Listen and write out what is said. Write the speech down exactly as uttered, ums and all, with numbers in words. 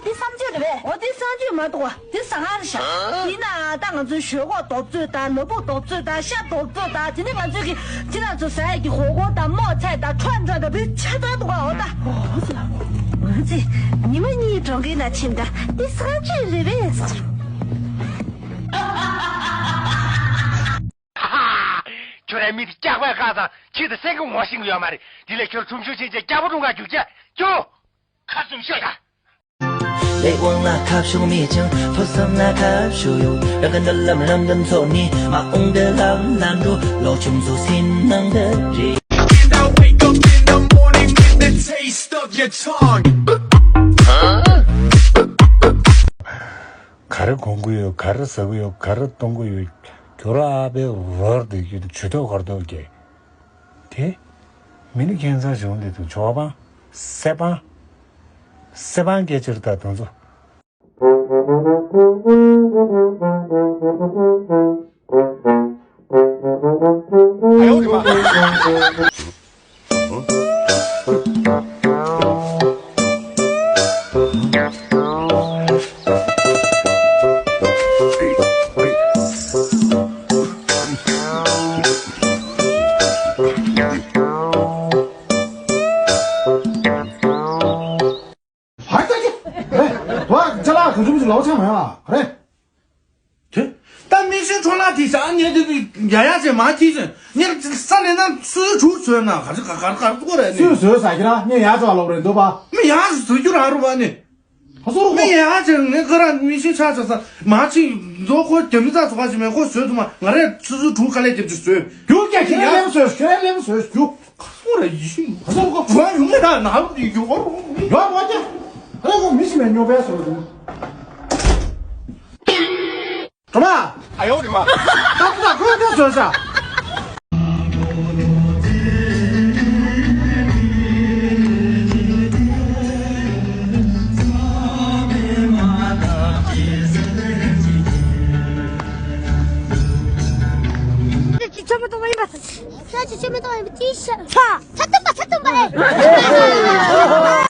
འདི་བསམ་སྤྱོད་རེད་པས། འོ་འདི་བསམ་སྤྱོད་མ་གཏོགས་པ་འདི་ཟ་ཁང་རེད་ཤག་ཡིན་ན་ད་ང་ཚོའི་ཞོག་ཁོག་རྡོབ་ཚོད་དང་ལ་ཕུག་རྡོབ་ཚོད་དང་ཤ་རྡོབ་ཚོད་དང་དེ་ནས་ང་ཚོའི་གི་ཁྱེད་རང་ཚོ་ཟ་ཡས་ཀྱི་ཧོ་ཀོ་དང་མོག་ཚལ་དང་ཁྲོམ་ཚལ་དང་བི་ཆ་ཚང་འདུག་ག་འོ་ད། ང་ཚོས་ཉི་མ་གཉིས་གྲོང་ཁྱེར་ན་ཕྱིན་ད་འདི་བསམ་སྤྱོད་རེད་པས། ཁྱོད་རའི་མི་དེ་སྐྱག་པའི་ཁ་དང་ཁྱི་དེ་སེང་གེ་ངོ་ཤེས་ཀྱི་ཡོད་མ་རེད། དེ་ལས་ཁྱོད་ཁྲོམ་ཆུང་ཆེན་ཆེ་སྐྱག་པ་དྲུང་ག་རྒྱུག་ཀྱ་ཅོ། ཁ་ཙུམ་ཤོད་ད། ལས་དབང་ལ་ཁ་ཕྱོགས་མི་ཅང་ཐོས་བསམ་ལ་ཁ་ཕྱོགས་ཡོད། ར་ག་འདྲ་ལམ་རམ་གན་ཚོགས་ནི་མ་འོང་དེ་ལམ་ལམ་འགྲོ་ལོག་ཆུང་ཚོ་སྲིན་ནང་དེ་རེད། Wake up in the morning with the taste of your tongue. ག་རེ་གོན་གི་ཡོད། ག་རེ་ཟ་གི་ཡོད། ག་རེ་གཏོང་གི་ཡོད། ཁྱོད་ར་ཨ་ཕའི་རོར་དེ་གི་ཇུས་གཏོགས་གར་གཏོགས་ཀྱི། དེ། མི་ནི་ཁྱད་མཚར་བྱུང་དེ་དུ་ཇོ་བང་། སེ་བང་། སེ་བང་སྐད་ཆེར་ལྟ་དང་ཚོ། ཨ་ཡོ་རི་མ། ཧ་ཙི་ཙི། རེད། བ་ཅ་ལག་ག་ཚོད་ཅིག་ལོག་ཆ་མ་ཡོང་ཨ། རེད། དེ། ད་མིག་ཤེལ་འཕྲོ་བརླག་དེ་བཞག་ཉེ་དུ་ཡ་ཡ་ཅེ་མ་ཐིག་ཅེ་ཉེ་ས་ལེ་ན་སུ་དྲུག་བཟོས་ན་ག་ཚོད་ག་ག་ག་ཚོད་རེད་ནི། སུས་བཟོས་ས་ཁྱེད་ར་ངས་ཡ་ཅོ་ལོག་རེད་འདུག་པ། མི་ཡ་བཟོ་རྒྱུ་རང་རུ་བ་ནི། ཧ་སོ་རུ་མི་ཡ་ཅེ་ངས་ཁ་ར་མིག་ཤེལ་ཆ་ཆ་ས་མ་ཆི་མཛོ་ཁོ་རྒྱ་མི་ཚ་ཚོ་ག་ཅི་མེད་ཁོ་བཟོས་ཐུབ་མ་ང་རས་སུ་དྲུག་ག་ལེ་རྒྱབ་ཅེ་བཟོས། རྒྱུ་སྐྱ་ཁྱེད་ར་ལེམ་བཟོས་ཁྱེད་ར་ལེམ་བཟོས་རྒྱུ། ཁོ་ར་ཡི་ཤིང་། ཁོ་ཚོ་ཁོ་ཁོ་ཡོང་ངེ་ར་ནང་ཡོང་རུང་ཡོང་མ་ཀྱ། ར་ཁོ་མི་ཤི་མེད་ཉོ་བས་སོ་རུང་། གྲོ་མ། ཨ་ཡོ་རི་མ། ད་ད་ཁོ་ཁོ་བཟོས་ས། ཁྱོད་ཀྱིས་ཆོ་མ་གཏོང་བ་ཡིན་པ། ཁྱོད་ཀྱིས་ཆོ་མ་གཏོང་བ་ཡིན་པ་དེའི་ཤ། ཚ། ཚ་ཏུམ་པ་ཚ་ཏུམ་པ་ཨེ།